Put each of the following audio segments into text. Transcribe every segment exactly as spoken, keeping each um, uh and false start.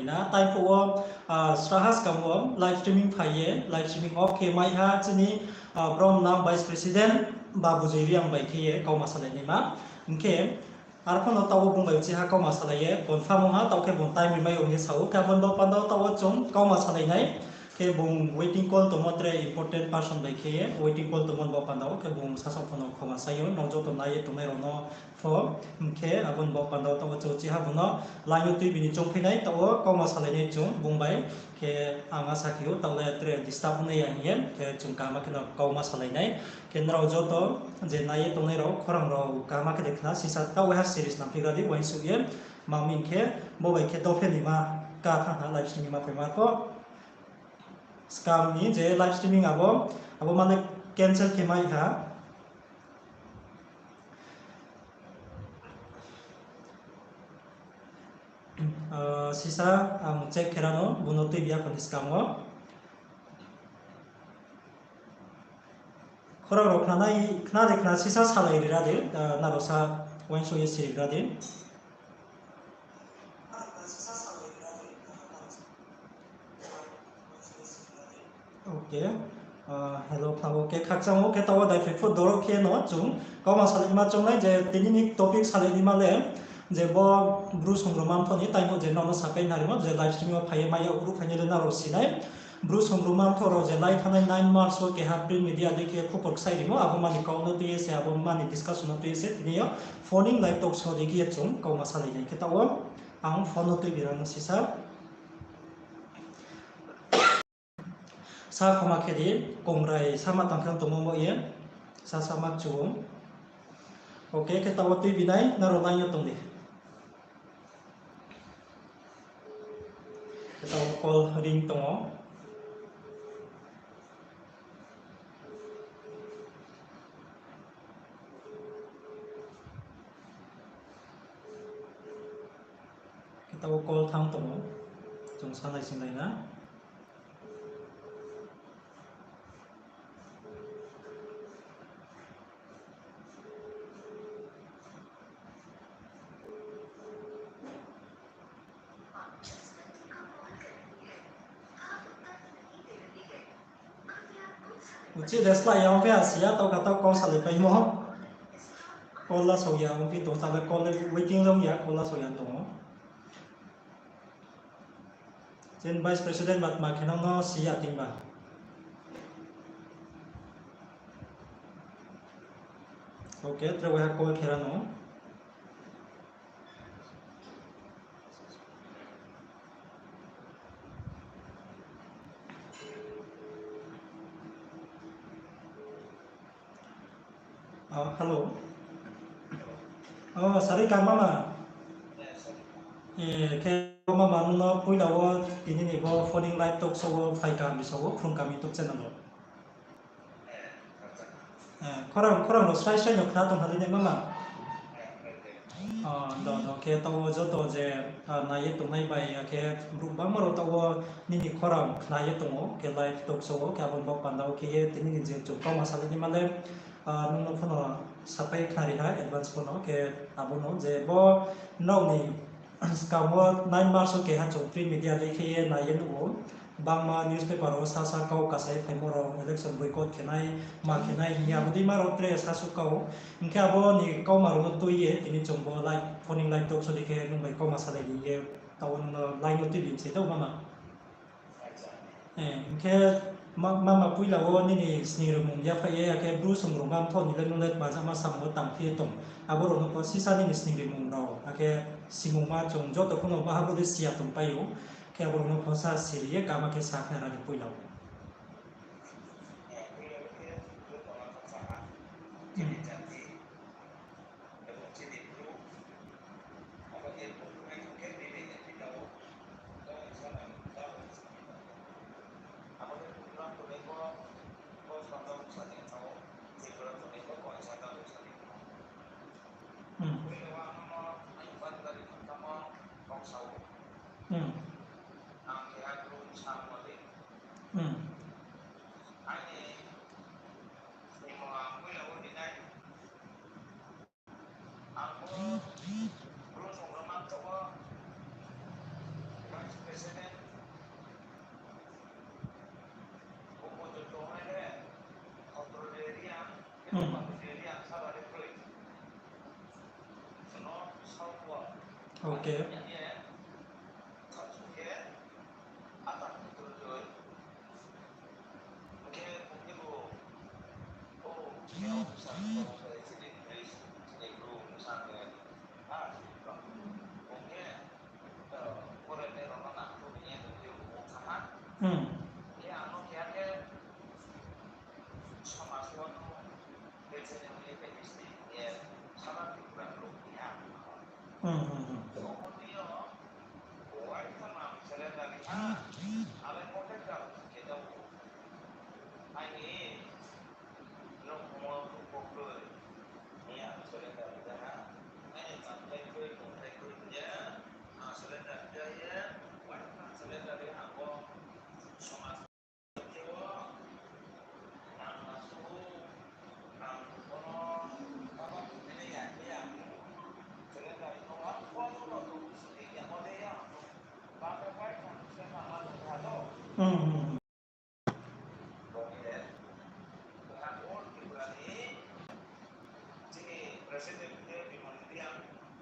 na, tai phuh wo, ah, sraha skang wo live streaming phai ye, live streaming off khe mai ha chini, ah, brom nang Vice President Babu Joy Reang bai khe ye kauma salai naima. Hing khe, arphuh no taoh wo bung bai chiha kauma salai ye, confirm ong ha, taoh khe bung time ri mai ong ye sa ou, khe abo ni bo panda wo taoh wo chung kauma salai nai, khe bung waiting call tongmo tre important person bai khe ye, waiting call tongmo ni bo panda wo, khe bung sasaoh pho no khoma sai ou, nrao joto nai ye tongnai rao no pho, hing khe abo ni bo panda wo taoh wo chung chiha bung no line wo tuibi ni choungphi nai, taoh wo kauma salai nai chung bung bai, khe ang asa khe ou, taoh le tre disturb ong nai ya hing ye, khe chung kaham khe no kauma salai nai. Khe nrao joto je nai ye tongnai rao, khorang rao kaham khe de khna sisa taoh waiha series nangphi gra di, uaingsouh ye, ma mi hing khe, bo bai khe dophe ni ma, ka thanng ha live streaming ma phaima pho. Skang ni je live streaming abo, abo mane cancel khe mai ha. Ah, sisa ang check khe ra no, bung no tuibi ya pho ni skang wo. Khorang rao khnanai, khna de khna sisa salai ri ra de, ah, nrao sa uaingsouh ye siri gra di. Okay. Ah, hello, khabo khe khakchang ou, khe taoh wo daiphai pho doro khe no chung kauma salai ma choung nai je tini ni topic salai ni ma le, je bo Bru Songrongma Mthoh ni taimo je nrao no sapai na rimo, je live stream wo phai ye mai ya ruhphai nai le nrao si nai. Bru Songrongma Mthoh rao je lai thanngnai nine March wo keha print media dei khe khupor ksaih rimo, abo mani kau no tui ye se, abo mani discussion no tui ye se, tini yo phoning live talk show dei khe ye chung kauma salai nai. Khe taoh wo ang phone no tuibi ra no sisa. Sa khoma khe di, kongrai sama tang khe tongmo mo ye, sa sama chu. Okay, khe taoh wo tuibi nai, nrao line yo tong di. Khe taoh wo call ring tong ou. Khe taoh wo call thanng tong ou. Chung sa naisinglai na. Uchih de slái ya ong phi, asi ya, taoh kha taoh call salaipaimo. Call lasao ya ong phi tong, taoh le call waiting long ya, call lasao ya tong ou. Chini Vice President ba tma khe nang no si ya ting ba. Okay, tre waiha call khe ra no. Ah, hello. Oh, sari ka mama. Eh, khe mama nung no poila wo tini ni bo phoning live talk show wo phai kaham ni sao wo Phrung Kaham YouTube channel wo. Eh, khorang, khorang no srai srai no khna tong ha dei ne mama. Ah, do, do, khe taoh wo joto je, ah, nai ye tongnai bai, akhe brouh bangma rao taoh wo nini khorang khna ye tong ou, khe live talk show wo, khe abo ni bo panda wo khe ye tini ni je chung kauma salai ni ma le, ah, nung no pho no sapai khnari ha, advance pho no, khe abo no je bo nrao ni skang wo nine March wo keha chung print media dei khe ye nai ye nuh ou. Bangma newspaper wo sa sa kau kasai phaimo rao, election boycott khe nai, ma khe nai hing ye abo dei ma rao tre sa su kau. Hing khe abo ni kauma rao no tui ye, tini chung bo live, phoning live talk show dei khe nung bai kauma salai ni ye, taoh wo nung no line no tuibi se taoh mama. Eh, hing khe ma-, mama poila wo nini sning rwmung yaphai ye, akhe Bru Songrongma Mthoh ni le nung le tma jama samung wo tangphi ye tong. Abo rao no pho sisa nini sning rwmung rao, akhe simungma chung joto pho no baha bo le si ya tongpai ou. Khe abo rao no pho sa siri ye kaham khe sa khnari poila wo. Hmm. Hmm. Hmm. Hmm. Hmm. Okay. Hmm. Hmm, hmm, hmm. Hmm, hmm,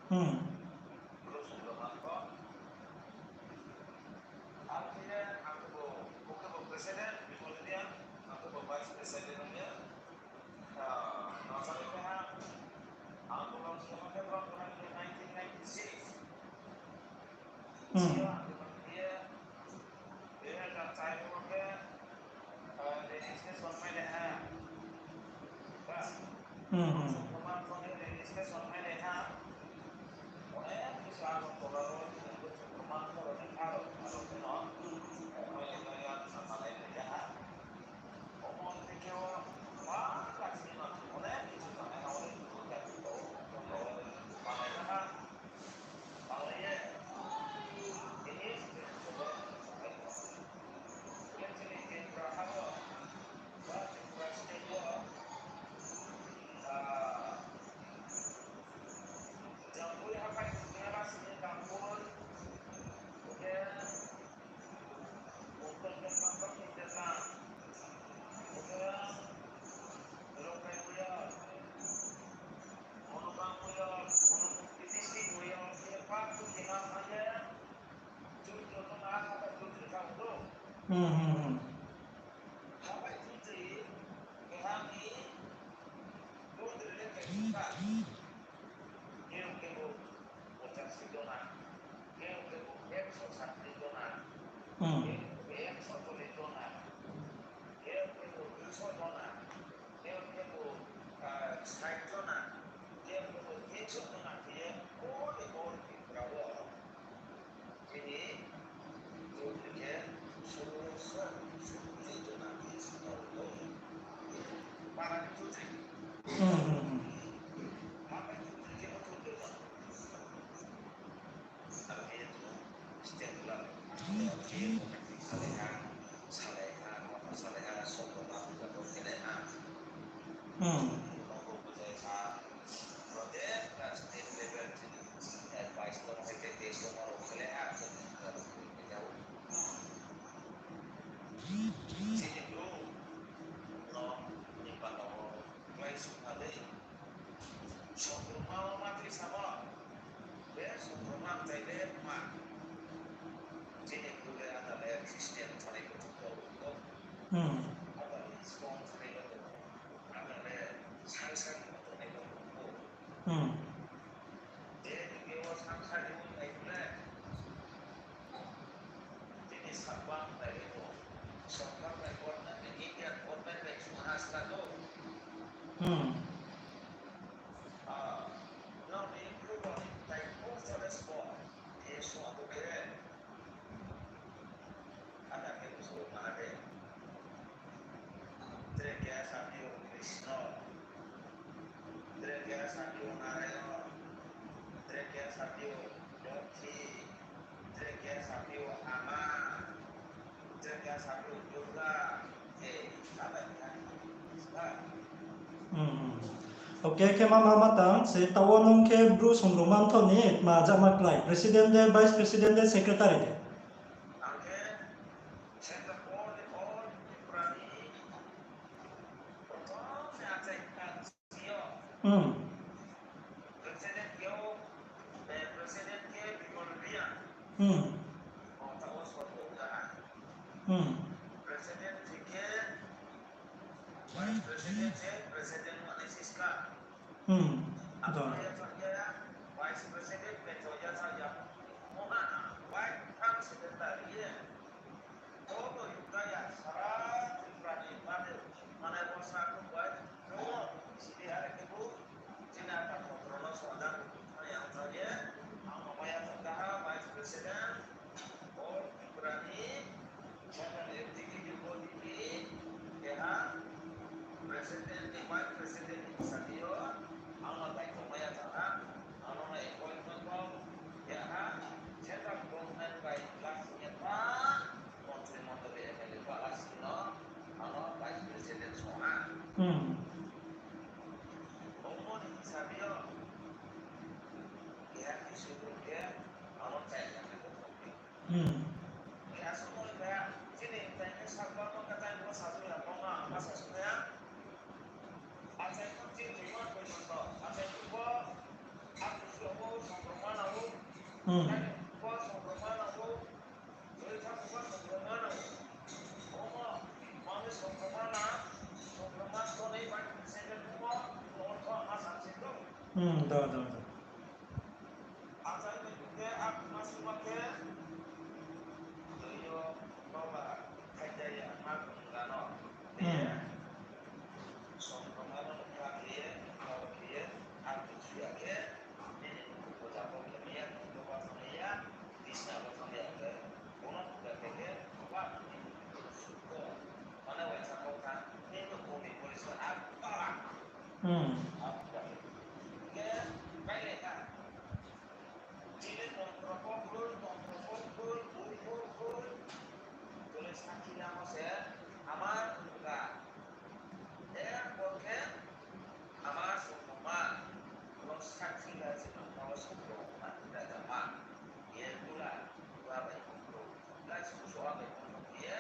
hmm. Hmm. Hmm. Hmm, hmm. Hmm, hmm, hmm. Hmm. Hmm, hmm, hmm. Hmm. Hmm. Hmm. Hmm. Hmm. Okay, khe mama matang se taoh wo nung khe Bru Songrongma Mthoh ni tma jama klái, president de, vice president de, secretary de? Ang khe Saint Paul ni all Tripura ni prothom ni achai kha Hmm. President khe o, eh, President khe Bimal Reang. Hmm. O, taoh wo sorgo jaha. Hmm. President khe, Vice President khe, President mani siska. Hmm. Abo ya thang ya, Vice President khe to ya thang ya. Mona, Vice President ta ye. Joto Yugdaya sara Tripura ni mane, mane bo sa khum bai, joto sidi are khe bo, chini ata khotro no soda, thani ang thani, ang no maya thangkaha Vice President, all Tripura ni Central Executive Body ni, keha President ni Vice President ni bwsadi o, ang no daityo maya thangha. Ano no appointment bo, keha central government bai last year ba montri mondoli M L A ba last year no, ano Vice President songha. Hmm. Omo ni hisabi o, keha kisi bro khe, ano chai khe khe khe. Hmm. Aswk no khe, chini tai khe sakma no khe tai bo sasu ya, bo ma, ma sasu ya. Achai khe chini ma koi moto, achai khe bo, aku suh bo songkrongma nang ou. Hmm. Bo songkrongma nang ou. Bo songkrongma nang ou. Omo, mami songkrongma na, songkrongma tonwi bai second mo, ortho ma samsing dong. Hmm, do, do, do. Achai bai khe, aku ma suma khe, twi yo, baba, khaijaya, ma kong gano. Hmm. Songkrongma no kha khe, baba khe, aku chuya khe, nini buku bo jabo khe maya, bo ba maya, bisna bo maya khe, bono puja khe khe, baba, nini buku bo suko, mane waisa kok kha, nini buku ni poisa, aku baba. Hmm. Aku baba. Khe, bai le kha. Chini tongthor pokol, tongthor pokol, bui pokol, tole sakhi lamo se, ama tongka. Erpor khe, ama songma, ulo sakhi la chini ulo songma, da da ma. Ye bula, bula bai pokol, la songma bai pokol ye,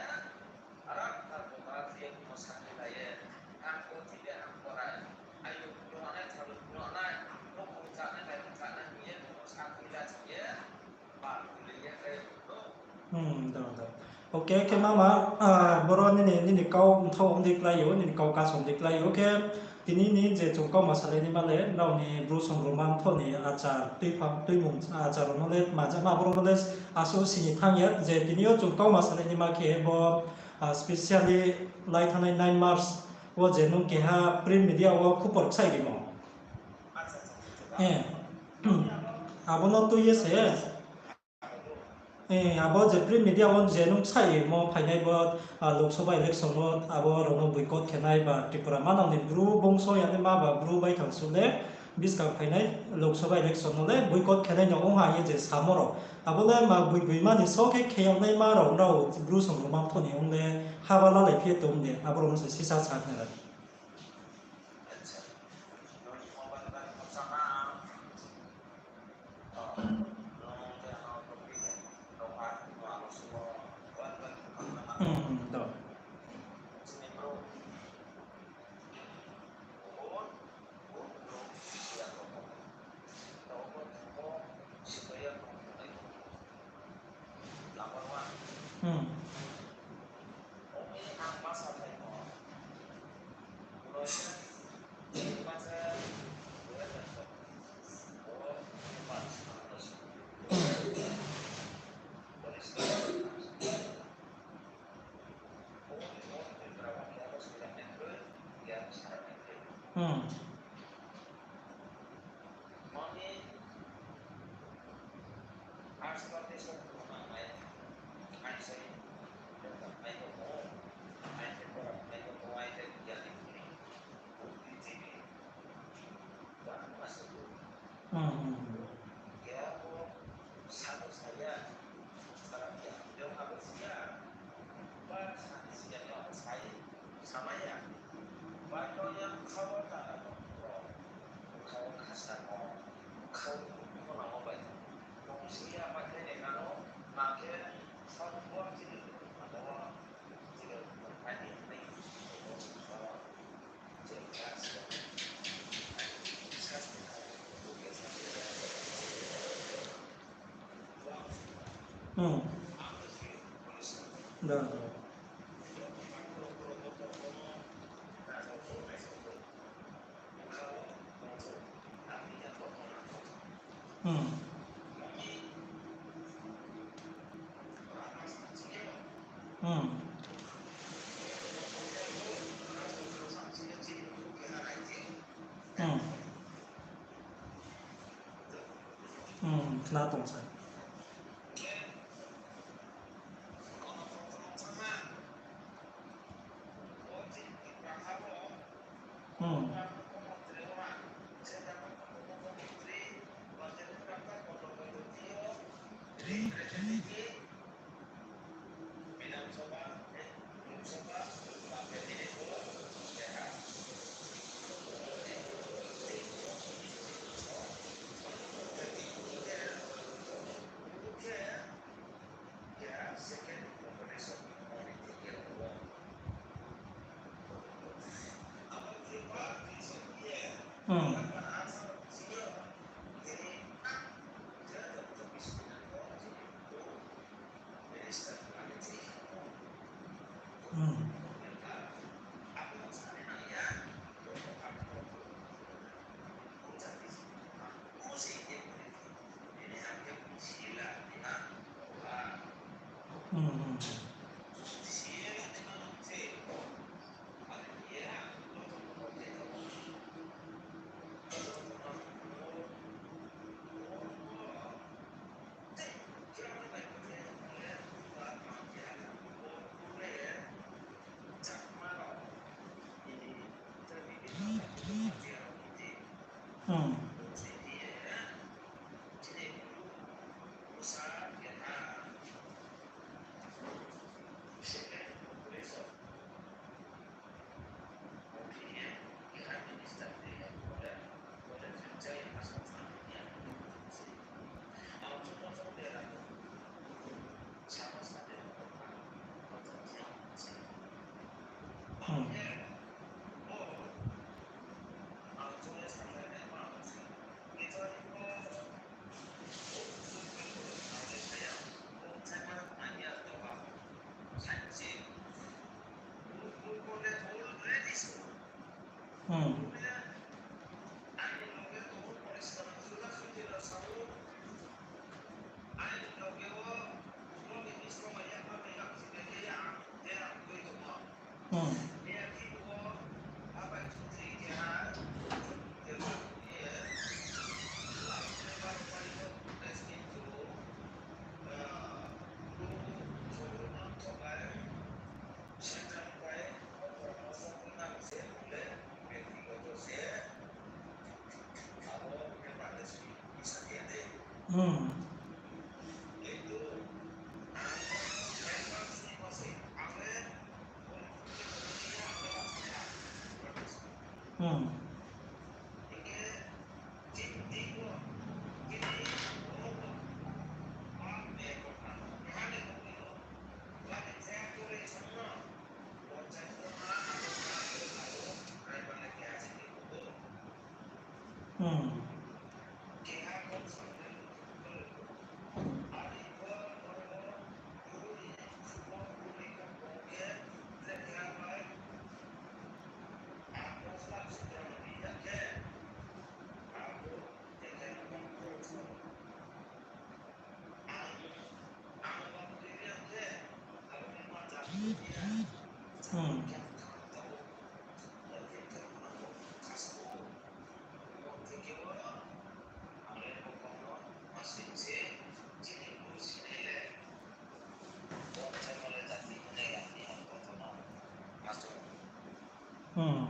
Aram kha bo ma je kuno sakni lai ye, ang bo tile ang bo rai. Ayo, kuno nai, thalo kuno nai, bo kuno chanai, nai kuno chanai, ye kuno sakni lai ye, ba kuno ye kai kuno. Hmm, do, do. Okay, khe mama, ah, boro nini, nini kau mthao ong di klái ou, nini kau kasom di klái ou, khe Tini ni je chung kauma salai ni ma le, nrao ni Bru Songrongma Mthoh ni achar, tuiphang, tuimung achar rao no le, majama aboro no le, asuh sini thanng ya, je tini yo chung kauma salai ni ma khe bo, ah, specially lai thanngnai nine March wo je nung keha print media wo khupor ksaih rimo. Eh, abo no tui ye se. Eh, abo je print media wo je nung ksaih mo phainai bo, ah, Lok Sabha election wo abo rao no boycott khe nai ba Tripura manang ni Bru bongso ya ni ma ba Bru baithang su le buskang phainai Lok Sabha election no le boycott khe nai no ong ha ye je samo rao. Abo le ma bui bui mani so khe khe yag nai ma rao, rao Bru Songrongma Mthoh ni ong le haba lalai phi ye tong de, abo rao no se sisa sa khe nai. Hmm, hmm, do. Hmm. Hmm. Hmm, hmm, hmm. Hmm. Da. Hmm. Hmm. Hmm. Hmm, khna tong sa. Hmm. Hmm. Hmm. Hmm, hmm, hmm. Hmm. Hmm. Hmm. Hmm. Hmm. Hmm. Hmm. Hmm. Hmm.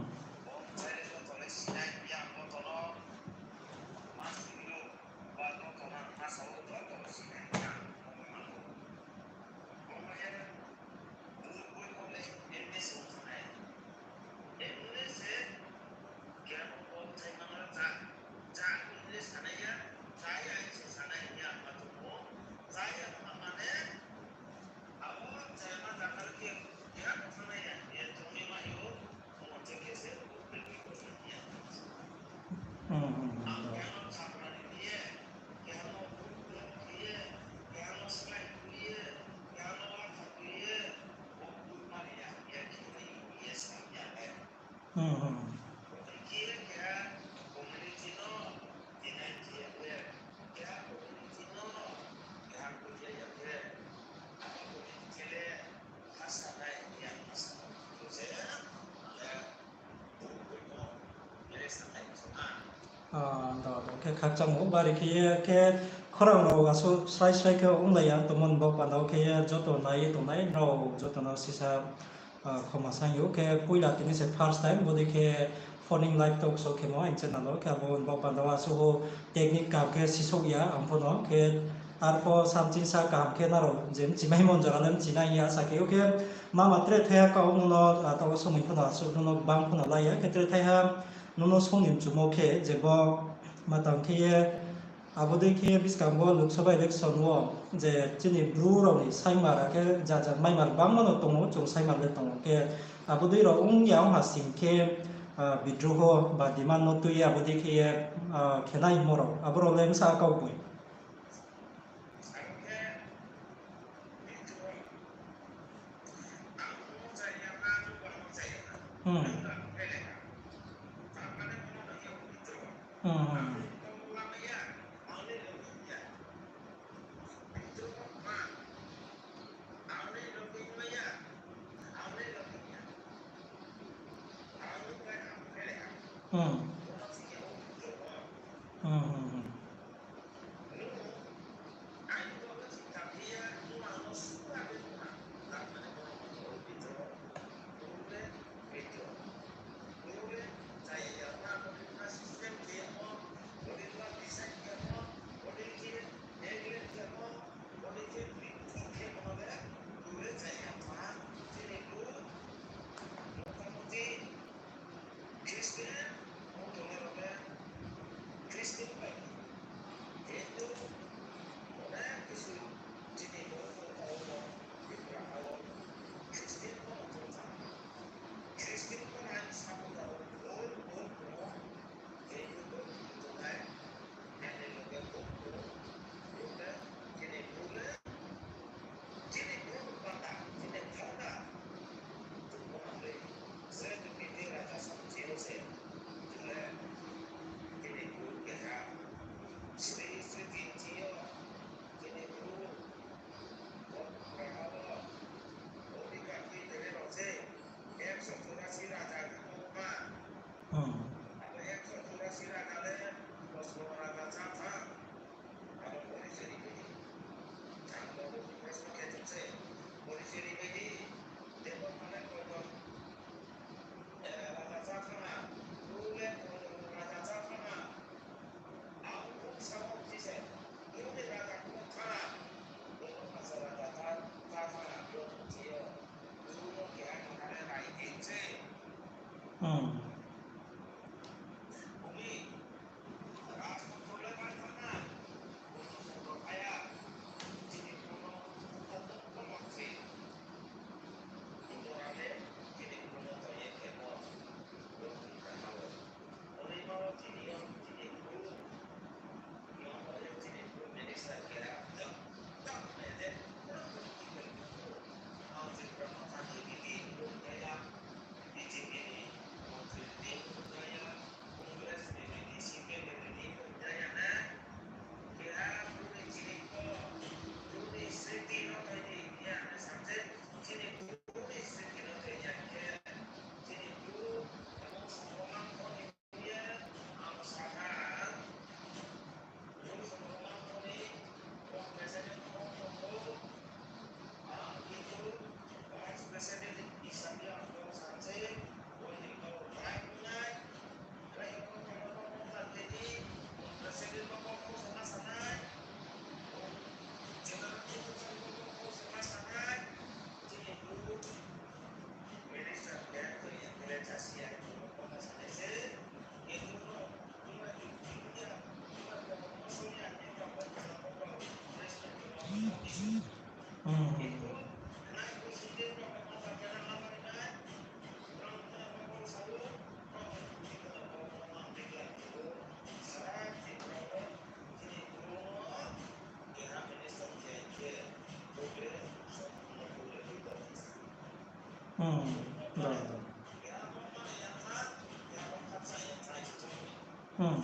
Hmm, hmm. Ah, do, do, khe khakchangmo bari khe ye khe khorang rao asuh srai srai khe onglai ya tongmo ni bo panda wo khe ye joto nai ye tongnai rao joto no sisa, ah, khoma saing ou khe poila tini se first time bodei khe phoning live talk show khemo aini channel wo khe abo ni bo panda wo asuh technique kaham khe sisouh ya ang pho no khe arpho samchingsa kaham khe nrao je mchimaimo jora le mchinai hing ye asa khe ou khe mama tre thaiha kau nung no, ah, taoh wo somoi pho no asuh nung no gbang pho no lai ya khe tre thaiha nung no song ni mchumo khe je bo ma tang khe ye abo dei khe buskang bo Lok Sabha election wo je chini Bru rao ni saimar akhe ja ja maimar bangma no tong ou, chung saimar le tong ou khe abo dei rao ong ya ong ha sing khe, ah, bidroho ba demand no tui ye abo dei khe ye, ah, khe nai hingmo rao abo rao le bsa kau boi. Hmm. Hmm, hmm, hmm. Hmm. Hmm, hmm, hmm. Hmm. Hmm. Hmm. Hmm. Da, da. Hmm.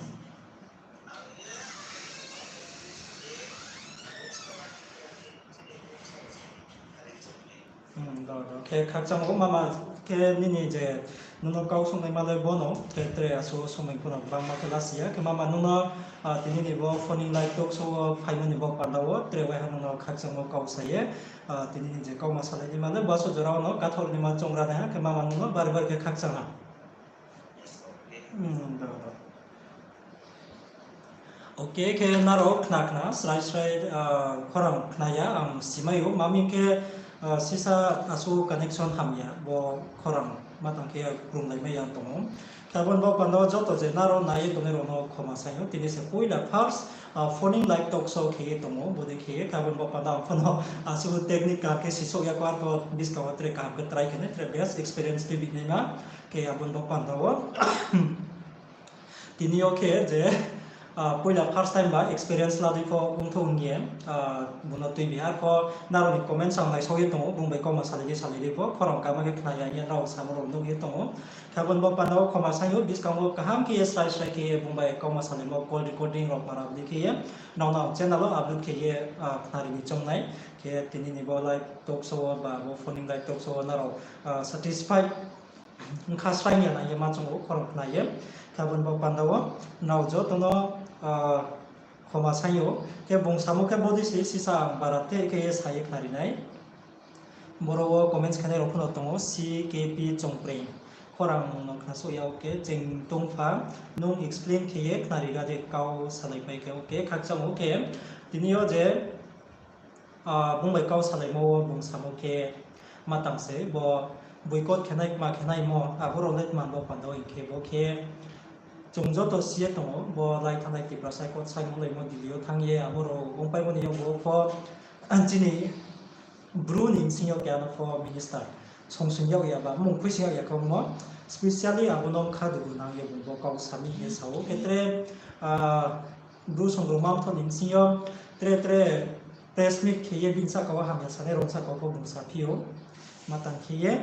Khe khakchang ou mama, khe nini je nono kau sungnaima le bono, khe tre asuh somoi pho no bangma khe lasi ya, khe mama nono, tini ni bo Phoning Live Talk Show wo phaimo ni bo panda wo tre waiha nono khakchangmo kau sa ye, tini ni je kauma salai naima le bo asuh jora wo no kathar naima choungra nai ha, khe mama nono bari bari khe khakchang ha. Ok, khe nrao khna khna srai srai, khorang khna ya ang simai ou, ma hing khe, sisa asuh connection hamya, bo khorang ma tang khe krunglaimai ya tong ou. Khe abo ni bo panda wo joto je nrao nai ye tongnai rao no khoma sai ou, tini se poila first, Phoning Live Talk Show khe ye tong ou, bodei khe ye, khe abo ni bo panda ang pho no asuh technique kaham khe sisouh ya kho, arpho buskang wo tre kaham khe try khe nai, tre best experience tuibi naima, khe abo ni bo panda wo tini yo khe je, poila first time ba experience la dei pho ongthou hing ye, bung no tuibi, arpho nrao ni comment ang naisao ye tong ou, bung bai kauma salai di salai di pho, khorang kaham khe khna ya hing ye nrao samo rao nuh ye tong ou. Khe abo ni bo panda wo khoma sai ou, buskang wo kaham khe ye srai srai khe ye bung bai kauma salaimo call recording rao para bodei khe ye nrao no ang channel wo upload khe ye, khnari ni choung nai. Khe tini ni bo live talk show wo ba bo Phoning Live Talk Show wo nrao satisfy ongkha srai ya nai ye ma choung ou, khorang khna ye. Khe abo ni bo panda wo nrao joto no khoma sai ou. Khe bung samo khe bodei se sisa ang bara te khe ye sa ye khnari nai. Boro wo comments khenai rao pho no tong ou, C K P Chongpreng. Khorang mung no khnasouh ya, ok, Cheng Tongpha, nung explain khe ye khnari ga de kau salaipai khe, ok, khakchang ou khe. Tini yo je, bung bai kau salaimo wo bung samo khe, ma tang se bo boycott khenai, kma khenaimo, abo rao le tma bo panda wo hing khe bo khe, chung joto si ye tong ou, bo lai thanngnai Tiprasa Accord saimunglaimo Delhi yo thanng ye, abo rao ongpaimo ni yo bo pho, chini Bru ni bsing yo keha no pho minister songsing yag ya ba, mmung khuising yag ya khe ongmo, specially abo no bkha dugu nang ye bung bo kau sami hing ye sa ou. Khe tre, Bru songrongma mthoh ni bsing yo tre tre press meet khe ye bini sahka wo hamya sanai rao ni sahka wo pho bung saphi ou. Ma tang khe ye,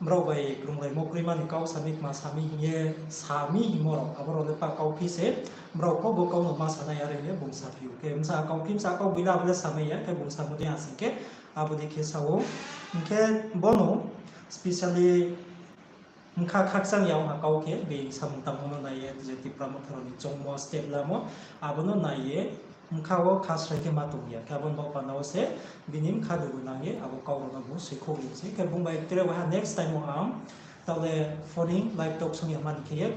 brao bai krunglaimo kroima ni kau sami kma sami hing ye, sami hingmo rao, abo rao le pah kauphi se, brao pho bo kau no ma sanai are hing ye bung saphi ou. Khe bsa kauphi, bsa kau boi le abo le samai ya, khe bung samo dei ha sing khe, abo dei khe sa ou. Hing khe bono, specially, bkha khakchang ya ong ha kau khe, being samung tangmo no nai ye, je Tipra Motha rao ni choungmo step lamo, abo no nai ye, bkha wo kha srai khe ma tong ya. Khe abo ni bo panda wo se, bini bkha dugu nang ye, abo kau rao no bung soikhouh ri se. Khe bung bai tre waiha next time wo ang, taoh le phoning live talk song ya mani khe ye,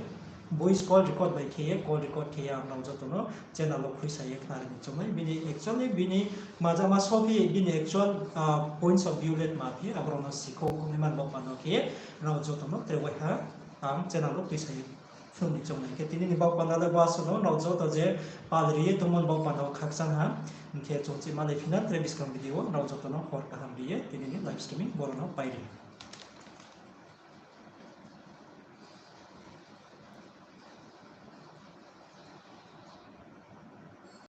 voice call record bai khe ye, call record khe ye ang nrao joto no channel wo khuisa ye khnari ni choung nai. Bini actually, bini majama sophi, bini actual points of view le tma phi, abo rao no sikhouh nai mani bo panda wo khe ye, nrao joto no tre waiha ang channel wo khuisa ye phnuh ni choung nai. Khe tini ni bo panda le bo asuh no, nrao joto je pal ri ye tongmo ni bo panda wo khakchang ha. Hing khe chung chih malai phi na tre buskang video wo, nrao joto no hor kaham ri ye, tini ni live streaming boro no pai ri.